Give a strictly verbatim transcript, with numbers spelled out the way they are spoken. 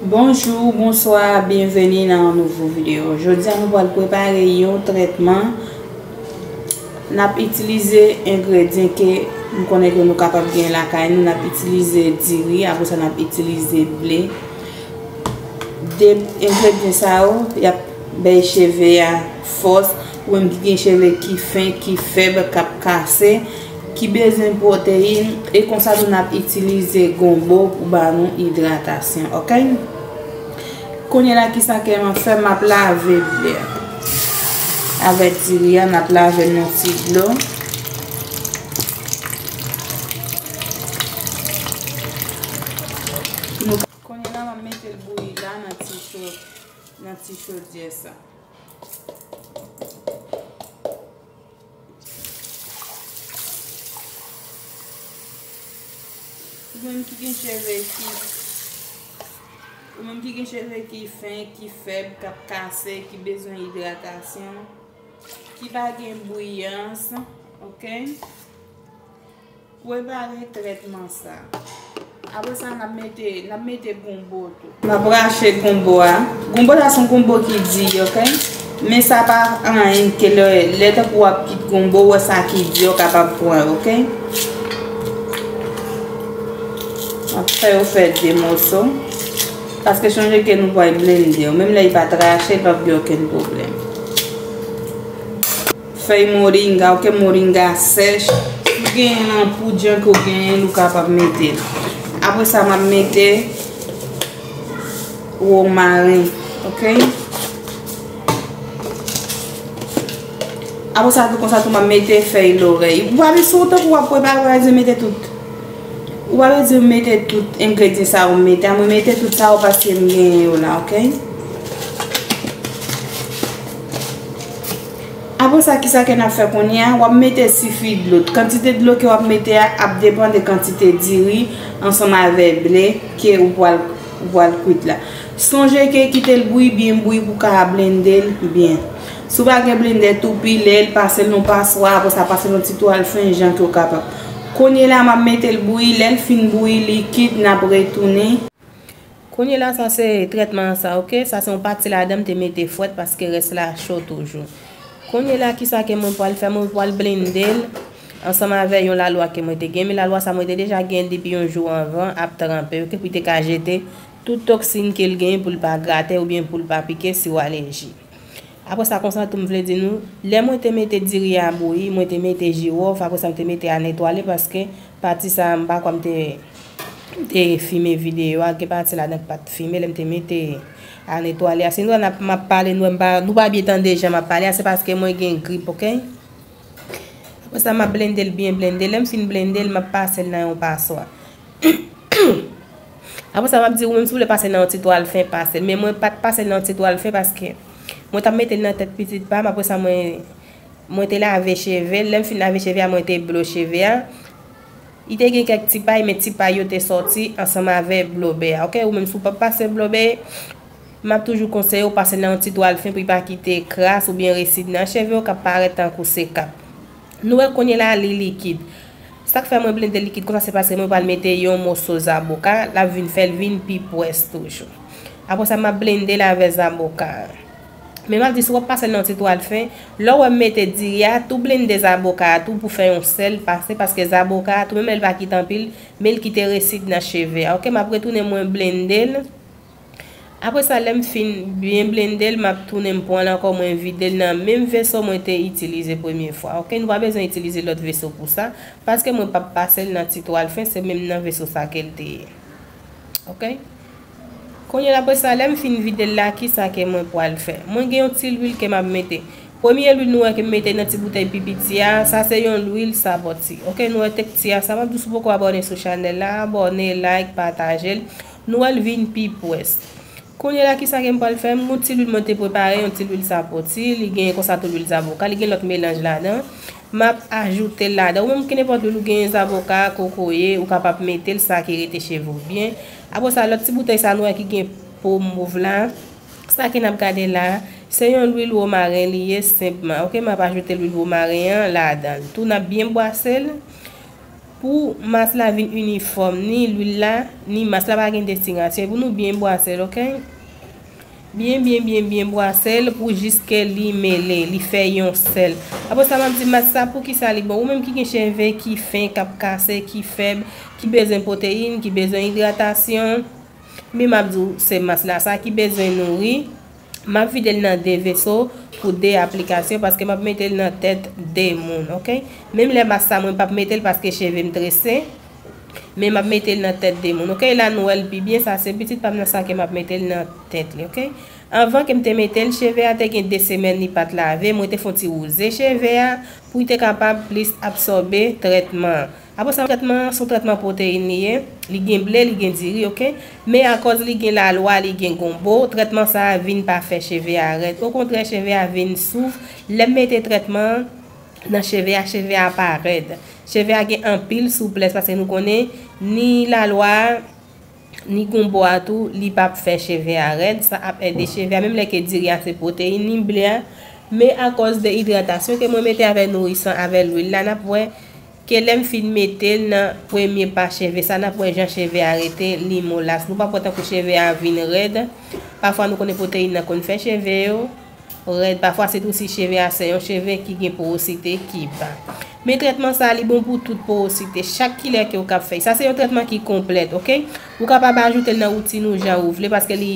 Bonjou, bonswa, byenveni nan yon nouvo videyo. Jodi a nou pral prepare yon trètman. N ap itilize engredyan ke m konnen ke nou kapab gen lakay nou. N ap itilize diri, apre sa n ap itilize ble. De engredyan sa yo, y ap bay cheve a fòs. Ou menm ki gen cheve ki fen, ki fèb, k ap kase, ki bezwen pwoteyin, e konsa tou n ap itilize gonbo pou ba nou idratasyon, oke? Kounye la, kisa ke m ap fè? M ap lave ble a avèk diri a, n ap lave l nan ti dlo. Nou, kounye la, m ap mete l bouyi la nan ti cho, nan ti chodyè sa. Ou menm ki gen cheve ki, ou menm ki gen cheve ki fen, ki fèb, k ap kase, ki bezwen idratasyon, ki pa gen briyans, oke? Prepare trètman sa. Apre sa, n ap mete, n ap mete gonbo tou. M ap rache gonbo a. Gonbo sa se yon gonbo ki di, oke? Men sa pa anyen ke lè, lè tankou w ap kit gonbo, w wè sa ki di, w kapab pran, oke? M ap fè yo fè de moso. Paske sonje ke nou pral blende yo. Menm lè li pa t rache, li p ap gen okenn pwoblèm. Fèy moringa, oke, moringa sèch. Si w genyen l an poud, jan ke w genyen l, ou kapab mete l. Apre sa, m ap mete womaren, oke? Apre sa, tou konsa, tou m ap mete fèy lorèy. Ou pa bezwen, tankou w ap prepare, ou pa bezwen mete tout. Ou pa bezwen mete tout engredyan sa yo, mete a. Mwen mete tout sa yo paske m genyen yo la, oke? Apre sa, kisa ke n ap fè kounye a? W ap mete sifi dlo. Kantite dlo ke w ap mete a ap depann de kantite diri ansanm avè ble ke ou pral, ou pral kwit la. Sonje ke kite l bouyi byen bouyi pou w ka blende l byen. Si w pa gen blendè, tou pile l, pase l nan paswa, apre sa pase l nan ti twal fen jan ke w kapab. Kounye la, m ap mete l bouyi. Lè l fin bouyi likid, n ap retounen. Kounye la, sa se trètman an sa, oke? Sa se yon pati ladan m te mete frèt paske rès la cho toujou. Kounye la, kisa ke mwen pral fè? Mwen pral blende l ansanm avè yon lalwa ke mwen te gen. Men lalwa sa mwen te deja gen depi yon jou anvan ap tranpe, oke? Pou l te ka jete tout toksin ke l genyen pou l pa grate oubyen pou l pa pike si w alèji. Apre sa, konsa tou, m vle di nou, lè mwen te mete diri a bouyi, mwen te mete jiwòf, apre sa, m te mete a netwale, paske pati sa, m pa kwè m te, m te fimen videyo a, gen pati ladan ki pa t fimen, lè m te mete a netwale a. Si nou wè n ap, m ap pale, nou wè m pa, nou pa byen tande jan m ap pale a, se paske mwen gen grip, oke? Apre sa, m ap blende l byen blende. Lè m fin blende l, m ap pase l nan yon paswa. Apre sa, m ap di ou menm si w vle pase l nan yon ti twal fen, pase l. Men mwen pa t pase l nan yon ti twal fen paske mwen t ap mete l nan tèt pitit pa m. Apre sa, mwen, mwen te lave cheve l. Lè m fin lave cheve a, mwen te blo cheve a. Li te gen kèk ti pay, men ti pay yo te sòti ansanm avè blobè a. Oke, ou menm si w p ap pase blobè, m ap toujou konseye w pase l nan yon ti twal fen pou l pa kite kras oubyen resid nan cheve w k ap parèt tankou se kap. Nou wè kounye la li likid. Sa k fè mwen blende likid konsa se paske mwen pral mete yon moso zaboka, l ap vin fè l vin pi pwès toujou. Apre sa, m ap blende l avè zaboka a. Men m ap di, si w ap pase l nan yon ti twal fen, lè w wè m mete diri a, tou blende zaboka a tou pou fè yon sèl pase, paske zaboka a tou, menm lè l pa kite anpil, men l kite resid nan cheve a. Oke, m ap retounen mwen blende l. Apre sa, lè m fin byen blende l, m ap tounen m pran l ankò, mwen vide l nan menm veso mwen te itilize premye fwa. Oke, nou pa bezwen itilize lòt veso pou sa, paske mwen p ap pase l nan ti twal fen, se menm nan veso sa ke l te ye. Oke? Kounye a, apre sa, lè m fin vide l la, kisa ke mwen pral fè? Mwen gen yon ti lwil ke m ap mete. Premye lwil nou wè ke m mete nan ti boutèy pi piti a, sa se yon lwil sapoti. Oke, nou wè tek ti a sa. M ap di w si w poko abòne sou chanèl la, abòne, like, pataje l. Nou wè l vin pi pwès. Kounye a la, kisa ke m pral fè? M gon ti lwil mwen te prepare, yon ti lwil sapoti, li gen konsa tou lwil zaboka, li gen lòt melanj ladan. M ap ajoute l ladan. Ou menm ki nenpòt lwil ou genyen, zaboka, kokoye, ou kapab mete l, sa ki rete cheve w byen. Apre sa, lòt ti boutèy sa nou wè ki gen po mov la. Sa ke n ap gade la, se yon lwil womaren li ye senpman. Oke, m ap ajoute lwil womaren an ladan l. Tou n ap byen bwase l. Pou mas la vin inifòm, ni lwil la, ni mas la pa gen destinasyon. E pou nou byen bwase l, oke? Byen, byen, byen, byen bwase l pou jiske li mele, li fè yon sèl. Apre sa, m ap di mas sa, poukisa li bon? Ou menm ki gen cheve ki fen, k ap kase, ki fèb, ki bezwen pwoteyin, ki bezwen idratasyon, men m ap di w, se mas la sa ki bezwen nouri. M ap vide l nan de veso pou de aplikasyon, paske m ap mete l nan tèt de moun, oke? Menm lè mas sa, mwen p ap mete l paske cheve m trese, men m ap mete l nan tèt de moun, oke? La nou wè l pi byen, sa se pitit pa m nan sa ke m ap mete l nan tèt li, oke? Anvan ke m te mete l, cheve a te gen de semèn li pa t lave, mwen te fè yon ti wouze cheve a pou li te kapab plis absòbe trètman an. Apre sa, trètman an se yon trètman pwoteyin li ye, li gen ble, li gen diri, oke? Men akòz li gen lalwa, li gen gonbo, trètman sa a vin pa fè cheve a rèd. Okontrè, cheve a vin souf. Lè m mete trètman an nan cheve a, cheve a pa rèd. Cheve a gen anpil souplès, paske nou konnen ni lalwa a, ni gonbo a tou, li p ap fè cheve a rèd, sa ap ede cheve a, menm lè ke diri a se pwoteyin, ni ble a. Men akòz de idratasyon ke mwen mete avè nourisan, avè lwil la, n ap wè ke lè m fin mete l nan premye pa cheve sa, n ap wè jan cheve a rete, li molas. Nou p ap wè tankou cheve a vin rèd. Pafwa nou konnen pwoteyin nan konn fè cheve yo rèd. Pafwa se tou si cheve a se yon cheve ki gen porosite ki ba. Men trètman sa a, li bon pou tout porosite, chak kilè ke w k ap fè. Sa se yon trètman ki konplèt, oke? Ou kapab ajoute l nan woutin ou jan ou vle, paske li